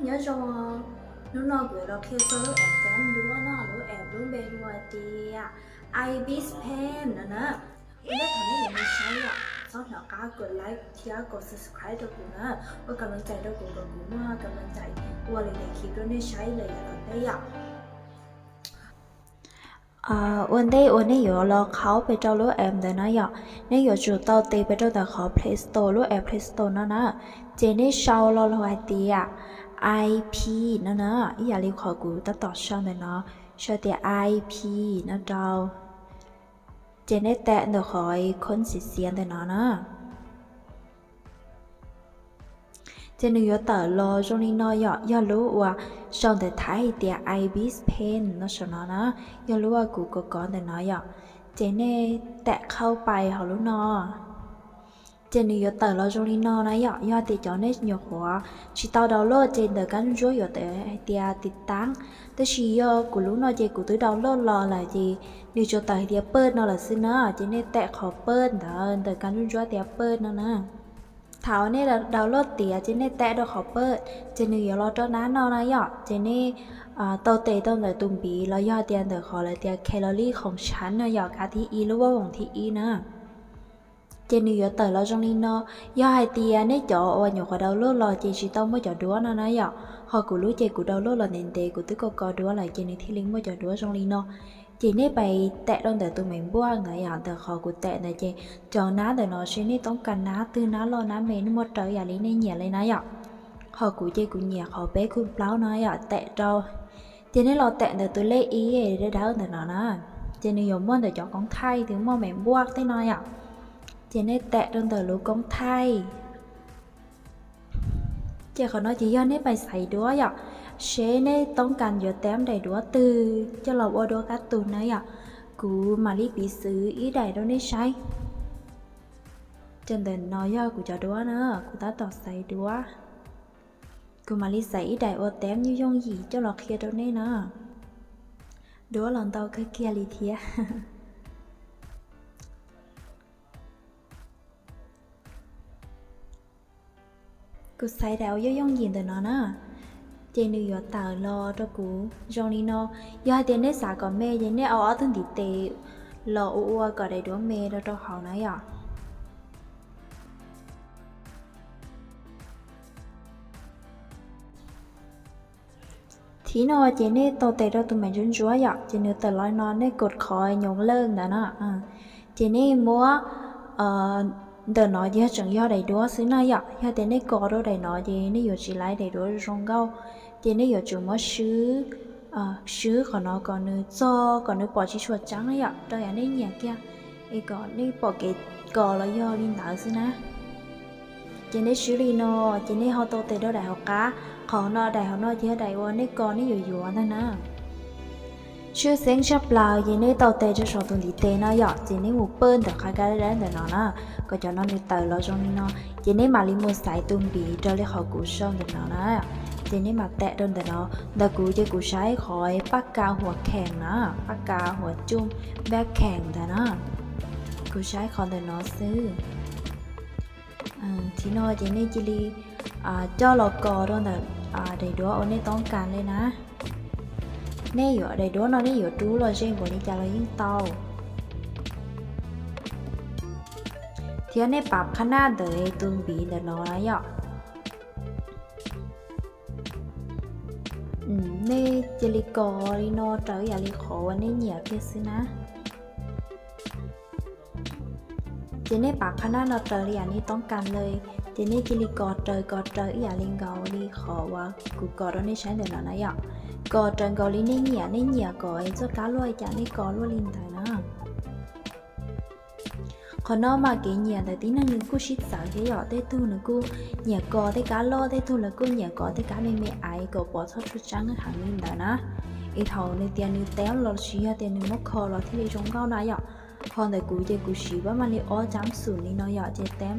Nyob zoo, hnub no kuv yuav los qhia txog lub app teeb duab no, lub app lub npe hu hais tias Ibis Pen no na. Ua ntej thaum nej yuav mus saib yom, txhob hlawv qab kom like thiab kom subscribe rau kuv na, ua kam leej cai rau kuv kom kuv muaj kam leej cai ua li daim clip rau nej saib lawm yav tom ntej yom. Ua ntej uas nej yuav los qhaub pes rau lub app ntawd na yom, nej yuav tsum tau tes pes rau ntawm qhov Play Store, lub app Play Store no na. Ces nej sau lo lus hais tias I P no na, ib yam li qhov kuv tab tom sau ntawm no, sau tias I P no rau. Ces nej tam ntawm qhov icon xiav xiav ntawm no na. Ces nws yuav tawm los zoo li no yom, yog lub uas sau ntawv Thaib hais tias Ibis Pen no saum no na, yog lub uas kuv kov kov ntawm no yom. Ces nej tam qhau pais hauv lub no. Ces nws yuav tawm los zoo li no na yom, yog tias cov nej nyuam qhuav tsis tau download ces ntawm kab ntsuab ntsuab yuav tawm hais tias tiv taab, tab sis yog kuv lub no ces kuv twb download los lawm ces nws tsuas tawm hais tias pawj no lawm xwb na, ces nej tam qhov pawj ntawd ntawm kab ntsuab ntsuab tias pawj no na. Thaum nej download tiav ces nej tam rau qhov pawj, ces nws yuav los rau nab no na yom, ces nej tau tes rau ntawm tus npiv los yog tias ntawm qhov lawv tias calorie khoom tshav no yom, kab thib ib lub voj voom thib ib na. Ces nws yuav tawm los zoo li no. Yog hais tias nej cov uas nyuam qhuav download los ces tsis tau muaj cov duab no na yom, ho kuv lub ces kuv download los ntev ntev kuv twb kov kov duab lawm ces nws thiaj li muaj cov duab zoo li no. Ces nej pais tam rau ntawm tus me npuaj ntawd yom, ntawm qhov kuv tam ntawd ces cov nab ntawm no seb nej toob kas nab twg, nab loj nab me, nej muab raws yam li nej nyiam li na yom. Ho kuv ces kuv nyiam qhov peb kuj plaub no yom, tam rau. Ces nej los tam ntawm tus lej ib dawb dawb ntawm no na, ces nws yuav muaj ntawm cov koob thaij twg muaj me npuaj tej no yom. Ces nej tam rau ntawm lub koob thaij. Ces qhov no ces yog nej pais xaiv duab yom, seb nej toob kas yuav tam daim duab twg coj los ua duab kab tug na yom. Kuv mam li piv xwv ib daim rau nej saib. Ces ntawm no yog kuv cov duab na, kuv tab tom xaiv duab. Kuv mam li xaiv ib daim uas tam yooj yooj yim coj los qhia rau nej na. Duab los ntau kawg kiag li thiab. Kuv xaiv daim uas yooj yooj yim ntawm no na, ces nws yuav tawm los rau kuv zoo li no. Yog hais tias nej xav kom me ces nej au ob tug ntiv tes los ua ua kom daim duab me rau rau hauv na yom. Thib no ces nej tau tes rau tus me ntsuab ntsuab yom, ces nws tawm los no nej kov qhov nyoos lawj ntawd na. Ces nej muab, ntawm no ces yog tseem yog daim duab xwb na yom, yog tias nej kov rau daim no ces nej yuav tsis laib daim duab zoo nkauj. Ces nej yuav tsum muab swb, swb qhov no kom nws txog kom nws pom tsis tshua tseeb na yom, rau yam nej nyiam kiag, es kom nej pom kev kos los yog li ntawd xwb na. Ces nej swb li no, ces nej ho tau tes rau daim hauv qab, qhov no daim hauv no ces yog daim uas nej kos nej yuav yuav ntag na. Tshwj xeeb tshaj plaws ces nej tau tes rau saum tus ntiv tes no yom, ces nej mus pawj ntawm qhov kab dawb dawb ntawm no na, kom cov no nws tawm los zoo li no, ces nej mam li mus xaiv tus npiv raws li qhov kuv sau ntawm no na. Ces nej mam tam rau ntawm no, ntawm kuv ces kuv saib qhov paj kas huam kheem na, paj kas huam cuj, paj kheem ntawd na. Kuv saib qhov ntawm no xwb. Thib no ces nej cia li coj los kos rau ntawm daim duab uas nej toob kas li na. Nej yuav daim duab no nej yuav rub los ze npaum li cas los yeej tau. Thiab nej pab qhab naj ntawm tus npiv ntawm no na yom. Nej cia li kos li no raws ib yam li qhov uas nej nyiam kiag xwb na. Ces nej pab qhab naj no raws li yam nej toob kas li, ces nej cia li kos raws kos raws ib yam li nkaus li qhov uas kuv kos rau nej saib ntawm no na yom. Kos raws nkaus li nej nyiam, nej nyiam kom txoj kab luaj li cas nej kos luaj li ntawd na. Qhov no mas kev nyiam ntawm tib neeg nws kuj sib txawv thiab yom, tej tug nws kuj nyiam kos tej kab loj, tej tug lawv kuj nyiam kos tej kab me me aiv kom pom txhob tshua tseeb heev li ntawd na. Es thaum nws tias nws teeb los sis yog tias nws muab kho los thiaj li zoo nkauj na yom. Ho ntawm kuv ces kuv siv pab maj li ob cam xum li no yom, ces teeb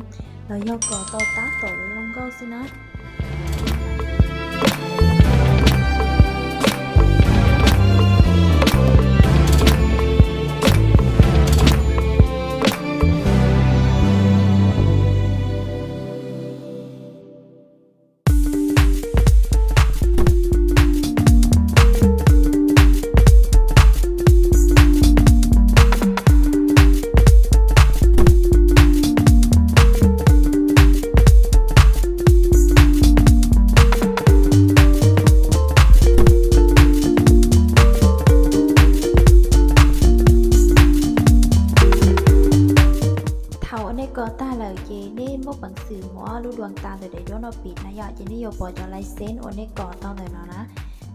los yog kos tau tab tom zoo nkauj xwb na. pom cov lais xeeb uas nej kos tau ntawm no na.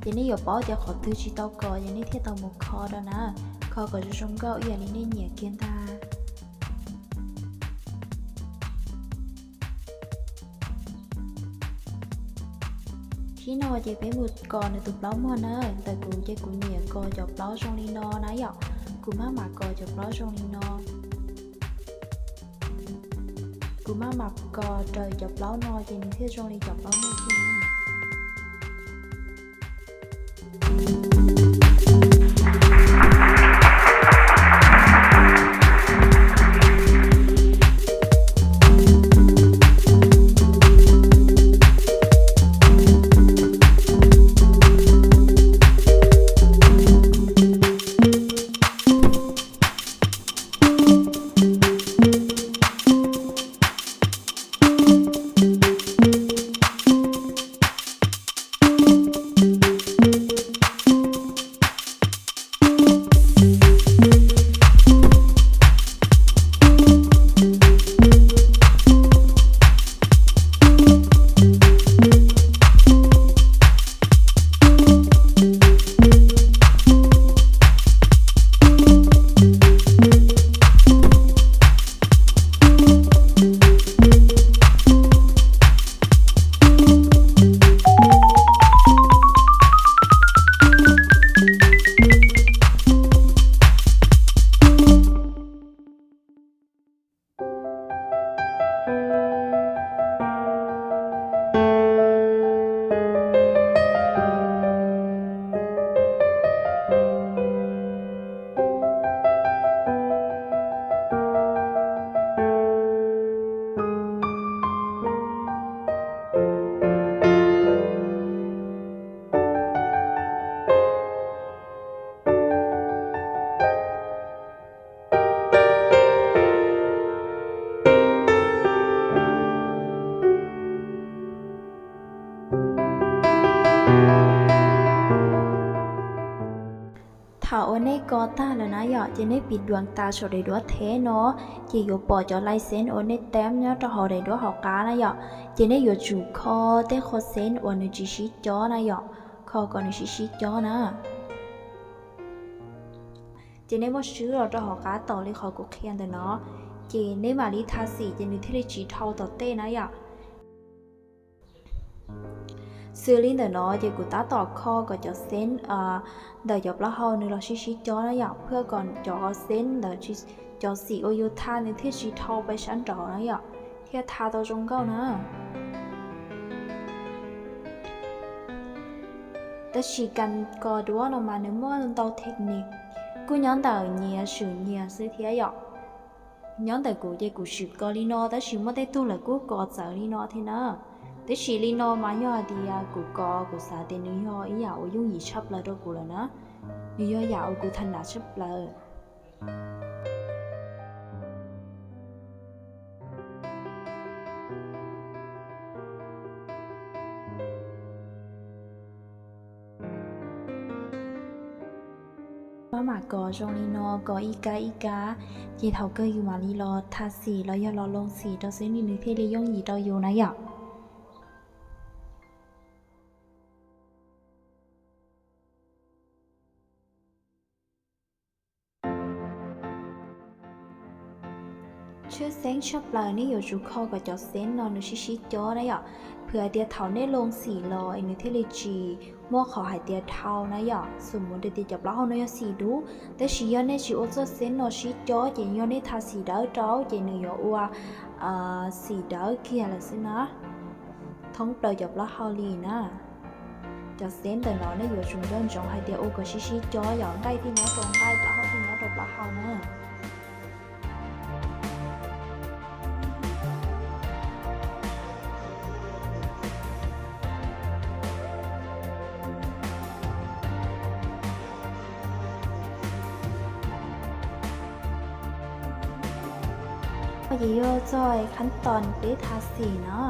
Ces nej yuav paub tias qhov twg tsis tau kos ces nej thiaj tau mus kho rau na. Kho kom zoo zoo nkauj ib yam li nej nyiam kiag ntag. Thib no ces peb mus kos nws tus plaub muag na. Ntawm kuv ces kuv nyiam kos cov plaub zoo li no na yom. Kuv maj mam kos cov plaub zoo li no. Kuv maj mam kos raws cov plaub no ces nws thiaj zoo li cov plaub muag thiab na. Thaum uas nej kos tag lawm na yom, ces nej piv duav tas saum daim duab theb no, ces yuav pom cov lais xeeb uas nej teeb nyob rau hauv daim duab hauv qab na yom. Ces nej yuav tsum kho tej qhov xeeb uas nws tsis sib cob na yom, kho kom nws sib sib cob na. Ces nej muab swb los rau hauv qab tom li qhov kuv qhia ntawm no, ces nej mam li tha xim ces nws thiaj li tsis dhau tom tej na yom. Xws li ntawm no ces kuv tab tom kho kom cov xeeb ntawm cov plaub hau nws los sib sib cob na yom, phwaj kom cov xeeb ntawm cov xim uas yus tha nws thiaj tsis dhau pais sab nraud na yom, thiaj tha tau zoo nkauj na. Tab sis kas kos duab no mas nws muaj ntau technique, kuj nyob ntawm nyias swm nyias xwb thiab yom. Nyob ntawm kuv ces kuv swm kos li no, tab sis muaj tej tug lawv kuj kos txawv li no thiab na. Tab sis li no mas yog hais tias kuv kos kuv xav tias nws yog ib yam uas yooj yim tshaj plaws rau kuv lawm na. Nws yog yam uas kuv tham nam tshaj plaws. Maj mam kos zoo li no, kos ib kab ib kab, ces thaum kawg yus mam li los tha xim los yog los loo xim rau xwb nws thiaj li yooj yim rau yus na yom. Tshwj xeeb tshaj plaws nej yuav tsum kho kom cov xeeb no nws sib sib cob na yom. Phwv hais tias thaum nej loo xim los es nws thiaj li tsis muaj qhov hais tias dhau na yom. Xws mus rau tias cov plaub hau no yog xim dub, tab sis yog nej tsis ua txoj xeeb no sib cob ces yog nej tha xim dawb rau ces nws yuav ua xim dawb kiag lawm xwb na. Thoob plaws cov plaub hau li na. Cov xeeb ntawm no nej yuav tsum nco ntsoov hais tias ua kom sib sib cob yom, nqaij thiaj nyob rau nqaij, plaub hau thiaj nyob rau plaub hau na. Ces yog txog khab toos peb tha xim no,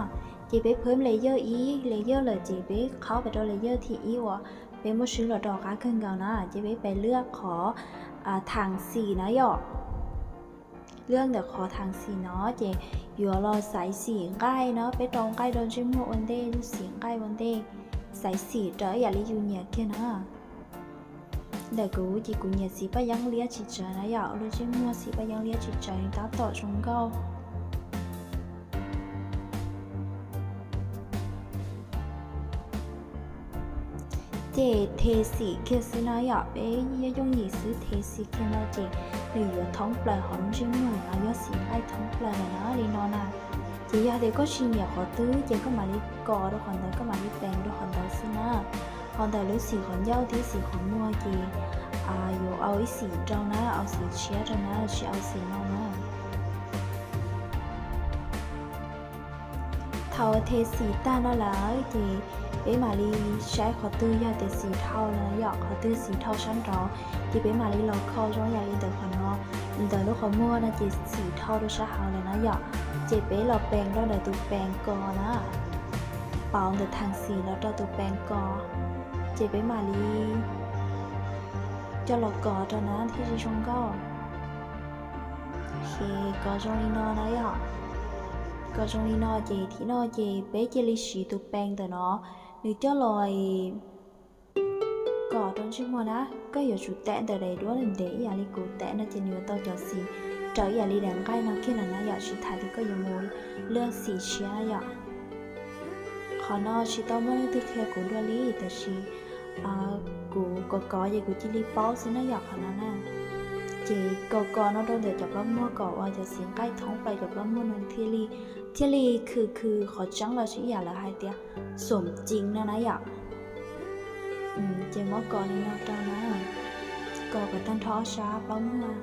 ces peb phwb layer ib layer lawm ces peb qhov pais rau layer thib ib uas peb muab swb los rau qab kawg nkaus na, ces peb pais lwaj qhov tha xim na yom. Lub ntawm qhov thaj xim no ces yuav los xaiv xim nqaij no, peb rau nqaij rau ntsej muag ua ntej, xim nqaij ua ntej, xaiv xim raws ib yam li yus nyiam kiag na. Ntawm kuv ces kuv nyiam xim paj yeeb liab tsis tsawg na yom, lub ntsej muag xim paj yeeb liab tsis tsawg nws tab tom zoo nkauj. Ces the xim kiag xwb na yom, peb yooj yim xwb, the xim kiag no ces nws yuav thoob plaws hauv ntsej muag no, yog xim nqaij thoob plaws lawm na li no na. Ces yog tias koj tsis nyiam qhov twg ces koj mam li kos rau qhov ntawd, koj mam li pees rau qhov ntawd xwb na. Qhov ntawm lub xim qhov ncauj thiab xim qhov muag ces yuav au ib xim rau na, au xim tshiab rau na, tsis au xim no na. Thaum the xim tag no lawm ces peb mam li saib qhov twg yog tias xim dhau na yom, qhov twg xim dhau sab nraud ces peb mam li los kho zoo yam li ntawm qhov no. Ntawm lub qhov muag no ces xim dhau rau sab hauv lawm na yom, ces peb los pees rau ntawm tus pees kos na, pauv ntawm thaj xim los rau tus pees kos, ces peb mam li coj los kos rau na thiaj li zoo nkauj. Kos zoo li no na yom, kos zoo li no ces thib no ces peb cia li siv tus pees ntawm no, nws coj los kos rau ntsej muag na. Koj yuav tsum teem ntawm daim duab ntev ib yam li kuv teem no ces nws yuav tau cov xim raws ib yam li daim nqaij no kiag lawm na yom, tsis tas tias koj yuav mus lwaj xim tshiab na yom. Qhov no tsis tau muaj leej twg qhia kuv dua li, tiam sis kuv kos kos ces kuv cia li paub xwb na yom qhov no na. Ces kos kos no rau ntawm cov plaub muag kom uas cov xim nqaij thoob plaws cov plaub muag no thiaj li, thiaj li khw khw qhov tseeb los sis ib yam lawv hais tias xuam cim no na yom. Ces muab kos li no rau na, kos kom tag nrho ob sab plaub muag.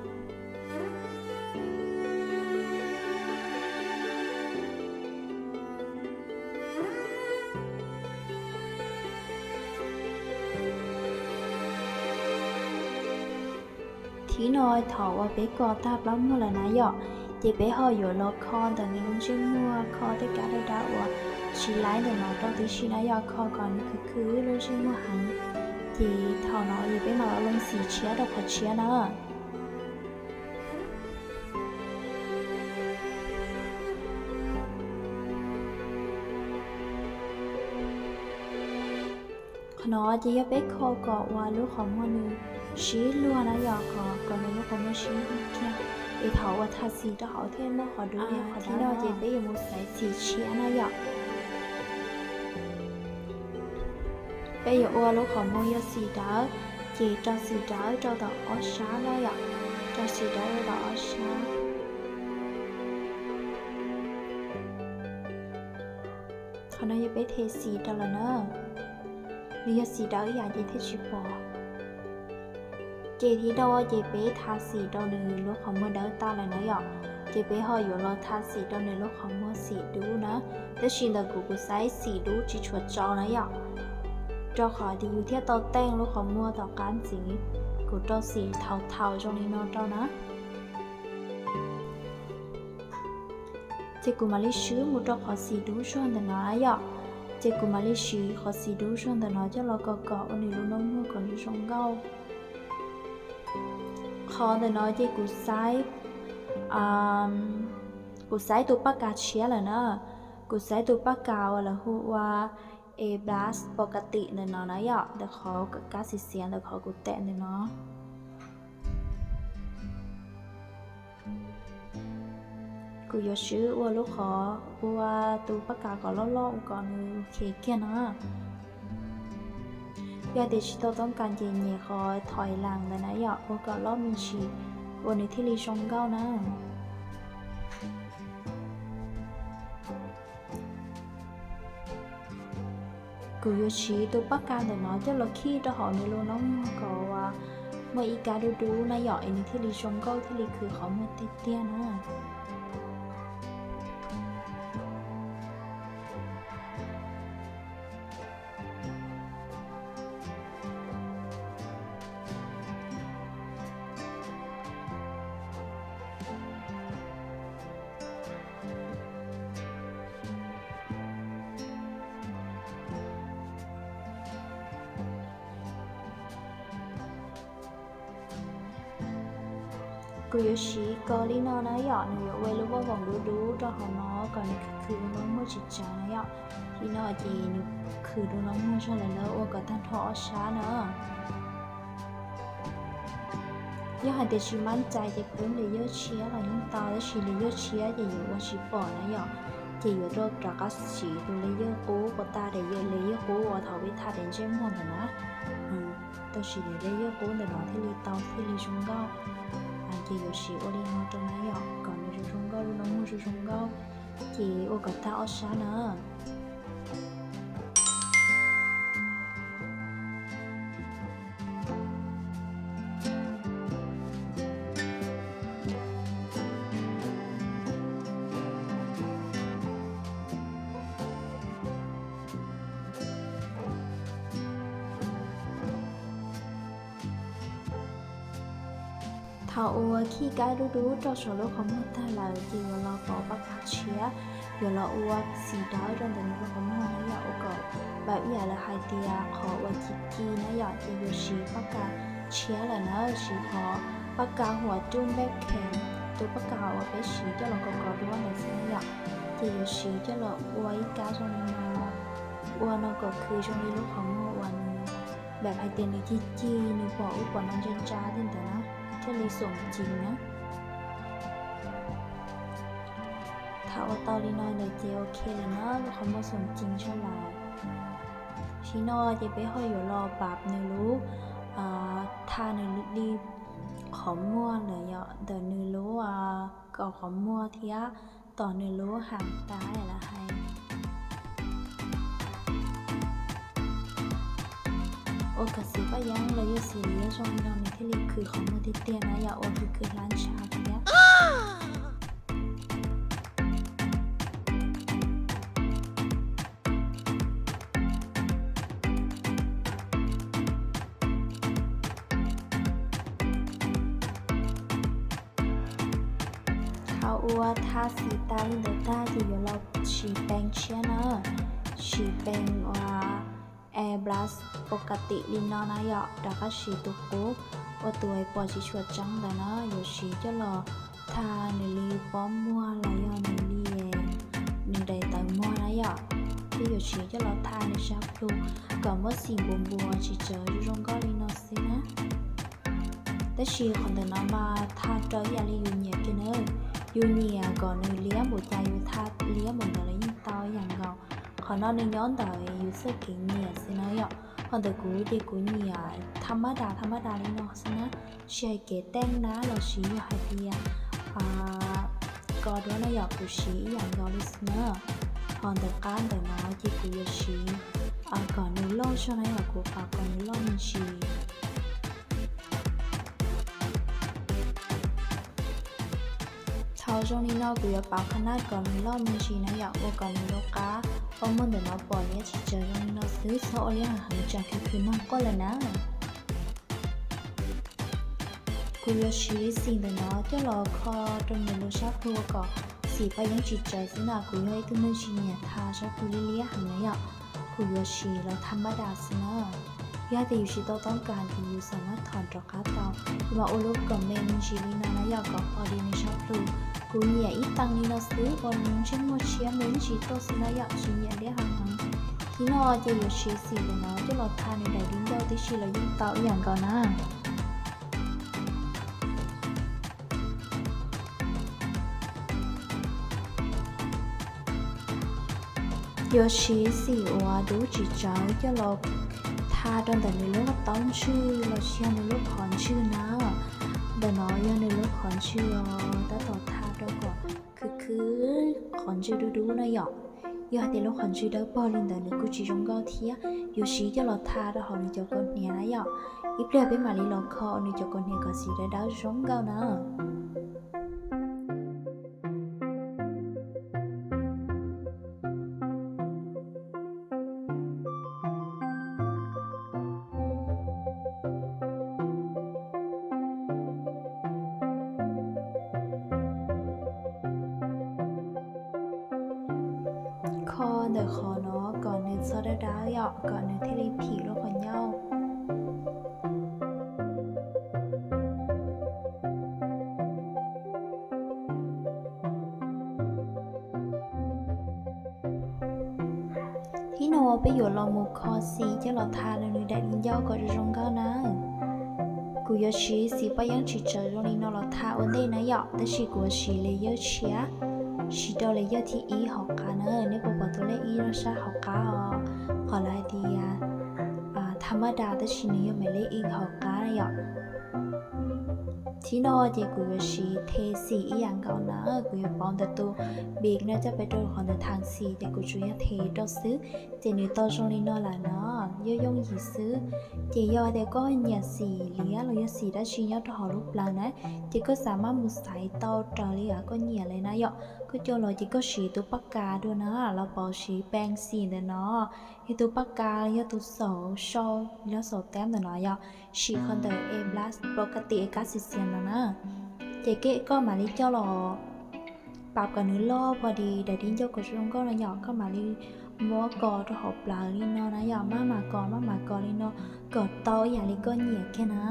Thib no thaum uas peb kos tag plaub muag lawm na yom, ces peb ho yuav los kho ntawm nws lub ntsej muag, kho tej kab dawb dawb uas tsis laib ntawm no rau tib si na yom, kho kom nws khwv khwv lub ntsej muag heev. Ces thaum no ces peb mam los lwaj xim tshiab rau qhov tshiab na. Qhov no ces yog peb kho kom uas lub qhov muag nws sib luag na yom, kom nws lub qhov muag sib luag kiag, es thaum uas tha xim rau hauv thiaj muaj qhov dub thiab qhov dawb no. Ces peb yuav mus xaiv xim tshiab na yom. Peb yuav ua lub qhov muag yog xim dawb, ces rau xim dawb rau tom ob sab na yom, rau xim dawb rau tom ob sab. Qhov no yog peb the xim rau lawm na, nws yog xim dawb ib yam ces thiaj tsis pom. Ces thib no ces peb tha xim rau nws lub qhov muag dawb tag lawm na yom, ces peb ho yuav los tha xim rau nws lub qhov muag xim dub na. Tab sis ntawm kuv, kuv xaiv xim dub tsis tshua tsaus na yom, rau qhov tias yus thiaj tau teej lub qhov muag tom qab ntxiv. Kuv rau xim thaum thaum zoo li no rau na. Ces kuv mam li swb mus rau qhov xim dub zog ntawm no na yom. Ces kuv mam li siv qhov xim dub zog ntawm no coj los kos kos ua nws lub noob muag kom nws zoo nkauj. Qhov ntawm no ces kuv xaiv, kuv xaiv tus paj kas tshiab lawm na. Kuv xaiv tus paj kas uas lawv hu ua Airbrush pos kas tim ntawm no na yom, ntawm qhov kab xiav xiav ntawm qhov kuv teem ntawm no. Kuv yuav swb ua lub qhov, ua tus paj kas kom loj loj ua kom nws khe kiag no. Yog tias tsis tau toob kas ces nyem qhov thois las ntawd na yom, ua kom loj me ntsis, ua nws thiaj li zoo nkauj na. Kuv yuav siv tus paj kas ntawm no coj los khij rau hauv nws lub noob muag kom uas muaj ib kab dub dub na yom, es nws thiaj li zoo nkauj thiaj li khwv qhov muag tiag tiag na. Kuv yuav siv ko li no na yom, nws yuav ua lub voj voom dub dub rau hauv no kom nws khwv khwv rau nraub muag tsis tsawv na yom. Li no ces nws khwv rau nraub muag zog lawm na, ua kom tag nrho ob sab na. Yog hais tias tsis mab cai ces pheej layer tshiab los yeej tau, tab sis layer tshiab ces yuav ua tsis pom na yom. Ces yuav rau rov qab siv tus layer qub puas tas, layer qub uas thaum peb tha daim ntsej muag ntawm na. Tau siv daim layer qub ntawm no thiaj li tau thiaj li zoo nkauj. Ces yuav siv ua li no rau na yom, kom nws zoo zoo nkauj, lub nraub muag zoo zoo nkauj. Ces ua kom tag ob sab na. Thaum uas khij kab dub dub rau saum lub qhov muag tag lawm ces yuav los pov pab kab tshiab, yuav los ua xim dawb rau ntawm nws lub qhov muag na yom, ua kom npaum ib yam li hais tias qhov uas ci ci na yom, ces yuav siv pab kab tshiab lawm na, siv qhov pab kab huam rub npej khees, tus pab kab uas peb siv coj los kov kov duab ntawd xwb na yom. Ces yuav siv coj los ua ib kab zoo li no, ua no kom khwv zoo li lub qhov muag uas nws, npaum hais tias nws ci ci, nws pom ub pom no ntsa ntsa li ntawd na, thiaj li xoom cees na. Thaum ua tau li no ntawd ces ok lawm na, lub qhov muag xoom cees zog lawm. Tam sim no ces peb ho yuav los pab nws lub, tha nws li qhov muag lawm yom, ntawm nws lub kaum qhov muag thiab tom nws lub ham tab lawm hais. Ua kom xim paj yeeb los yog xim li zoo li no nws thiaj li khwv qhov muag tiag tiag na yom, ua khwv khwv hlab ntsha thiab. Thaum uas tha xim tas li ntawd tag ces yuav los siv pees tshiab na, siv pees uas airbrush pov ka tim li no na yom, rov qab siv tus qub ua tus pom tsis tshua tseeb ntawd na, yuav siv coj los tha nws li pob muag los yog nws li, nws daim tawv muag na yom. Thiab yuav siv coj los tha nws sab plhu kom muab xim npuas npuas tsis tsawv zoo zoo nkauj li no xwb na. Tab sis qhov ntawm no mas tha raws ib yam li yus nyiam kiag na, yus nyiam kom nws liab npaum cas yus tha liab npaum ntawd los yeej tau ib yam nkaus. Qhov no nws nyob ntawm yus txoj kev nyiam xwb na yom. Ho ntawm kuv ces kuv nyiam tha mab das tha mab das li no xwb na, tsis hais kev teej na los sis yog hais tias ko duab na yom, kuv siv ib yam nkaus li xwb na. Ho ntawm qab ntawm no ces kuv yuav siv kom nws loj zog na yom, kuv pab kom nws loj me ntsis. Thaum zoo li no kuv yuav pab qhov nab kom nws loj me ntsis na yom, ua kom nws lub qab pob muag ntawm no pom liab tsis tsawv zoo li no xwb, txhob ua liab heev heev tsam khwv khwv noog quaj lawm na. Kuv yuav siv xim ntawm no coj los kho rau nws lub sab plhu kom xim paj yeeb tsis tsawv xwb na, kuv yog ib tug neeg tsis nyiam tha sab plhu liab liab heev na yom. Kuv yuav siv los tha mab das xwb na. Yog tias yus tsis tau toob kas ces yus xam mab thom rov qab tau. Kuv mam ua lub kom me me ntsis li no na yom, kom pom li nws sab plhu. Kuv nyiam ib teev li no xwb, ua nws ntsej muag tshiab me ib ntsis tuaj xwb na yom, tsis nyiam liab heev heev. Thib no ces yuav siv xim ntawm no coj los tha nws daim di ncauj tib si los yeej tau ib yam nkaus na. Yuav siv xim uas dub tsis tsawv coj los tha rau ntawm nws lub taub ntswg los sis yog nws lub qhov ntswg na. Ntawm no yog nws lub qhov ntswg os, tab tom tha rau kom khwv khwv qhov ntswg dub dub na yom. Yog hais tias lub qhov ntswg dawb paug li ntawd nws kuj tsis zoo nkauj thiab. Yuav siv coj los tha rau hauv nws cov kaus hniav na yom. Ib pliag peb mam li los kho nws cov kaus hniav kom xim dawb dawb zoo nkauj na. Kho ntawm qhov no kom nws txhob dawb dawb yom, kom nws thiaj li phim lub qhov ncauj. los mus kho xim coj los tha rau nws daim di ncauj kom zoo zoo nkauj na. Kuv yuav siv xim paj yeeb tsis tsawg zoo li no los tha ua ntej na yom, tab sis kuv yuav siv layer tshiab, siv rau layer thib ib hauv qab na. Nej puas pom tus lej ib rau sab hauv qab os? Qhov lawv hais tias tha maj das tab sis nws yog me lej ib hauv qab na yom. Thib no ces kuv yuav siv the xim ib yam nkaus na, kuv yuav pauv ntawm tus big no coj pem rau qhov ntawm thav xim ces kuv tsuas yog the rau xwb, ces nws tau zoo li no lawm na, yooj yooj yim xwb. Ces yog tias koj nyiam xim liab los yog xim dab tsi nyob rau hauv lub plawv na, ces koj xav maj mus xaiv tau raws li koj nyiam li na yom. Koj coj los ces koj siv tus paj kas dua na, los pauv siv peev xim ntawm no, yog tus paj kas, yog tus xaum sau, yog xaum teb ntawm no yom, siv qhov ntawm A brush pov ka ti es kab xim xiav no na. Ces koj mam li coj los pab kom nws loj pov di daim di ncauj kom zoo nkauj no yom, koj mam li muab kos rau hauv plawv li no na yom, maj mam kos maj mam kos li no kom tau ib yam li koj nyiam kiag na.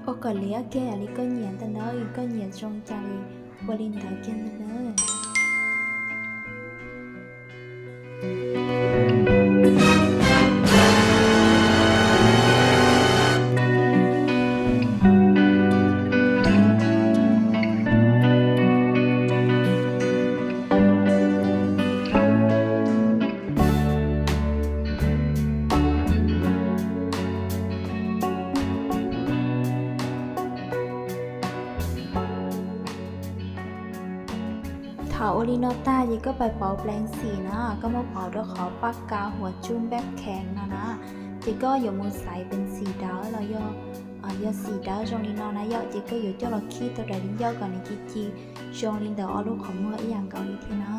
Ua kom liab kiag yam li koj nyiam ntag na, koj nyiam zoo cas li ua li ntawd kiag ntag na. Thaum ua li no tag ces koj pais pauv peev xim na, koj muab pauv rau qhov paj kas huam tsuj npab kheev no na. Ces koj yuav mus xaiv peev xim dawb los yog, yog xim dawb zoo li no na yom, ces koj yuav coj los khij tau daim di ncauj kom nws ci ci zoo li ntawm ob lub qhov muag ib yam nkaus li thiab na.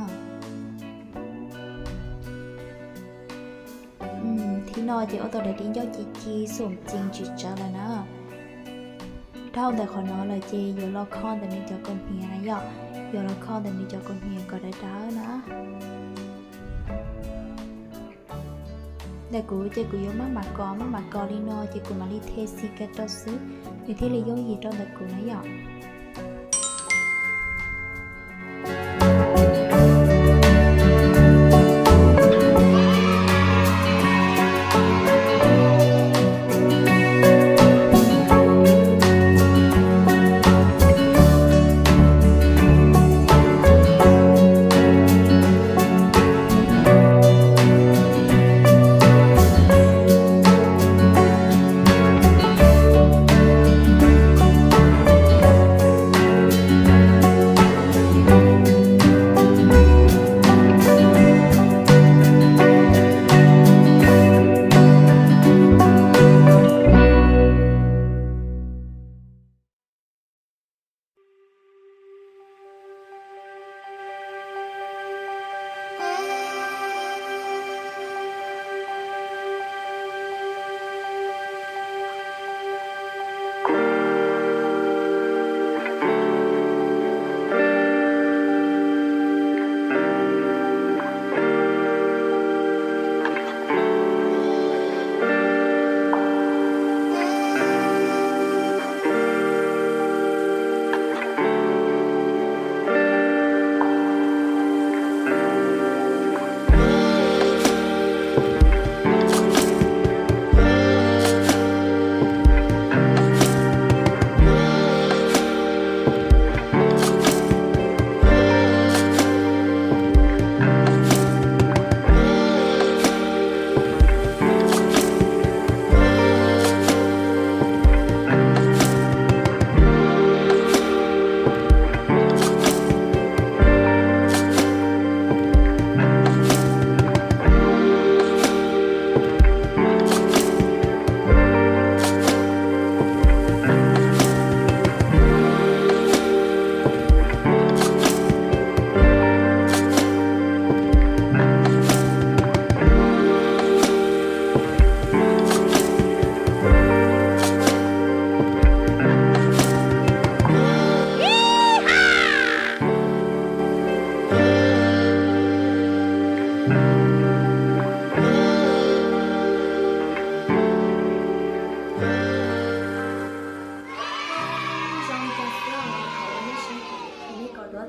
Thib no ces ua tau daim di ncauj ci ci xum cees tsis tsawv lawm na. Dhau ntawm qhov no lawm ces yuav los kho ntawm nws cov kaus hniav na yom, yuav los kho ntawm nws cov kaus hniav kom dawb dawb na. Ntawm kuv ces kuv yuav maj mam kos maj mam kos li no ces kuv mam li the xim kiag rau xwb, nws thiaj li yooj yim rau ntawm kuv na yom.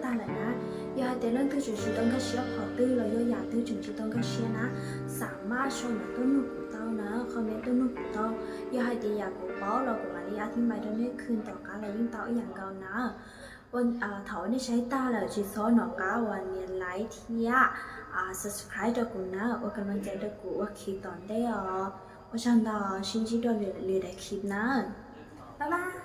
tag lawm na. Yog hais tias leej twg tseem tsis tau nkag siab qhov twg los yog yam twg tseem tsis tau nkag siab na, xam maj sau ntawv tuaj nug kuv tau na, comment tuaj nug kuv tau. Yog hais tias yam kuv paub los kuv mam li a thib mais rau nej khwv tom qab los yeej tau ib yam nkaus na. Thaum nej saib tag lawm tsis txhob nco qab uas nias like thiab subscribe rau kuv na, ua ka lon cai rau kuv ua khib tom ntej os. Ua tsaug ntau, sib ntsib dua lwm daim khib na. Bye bye.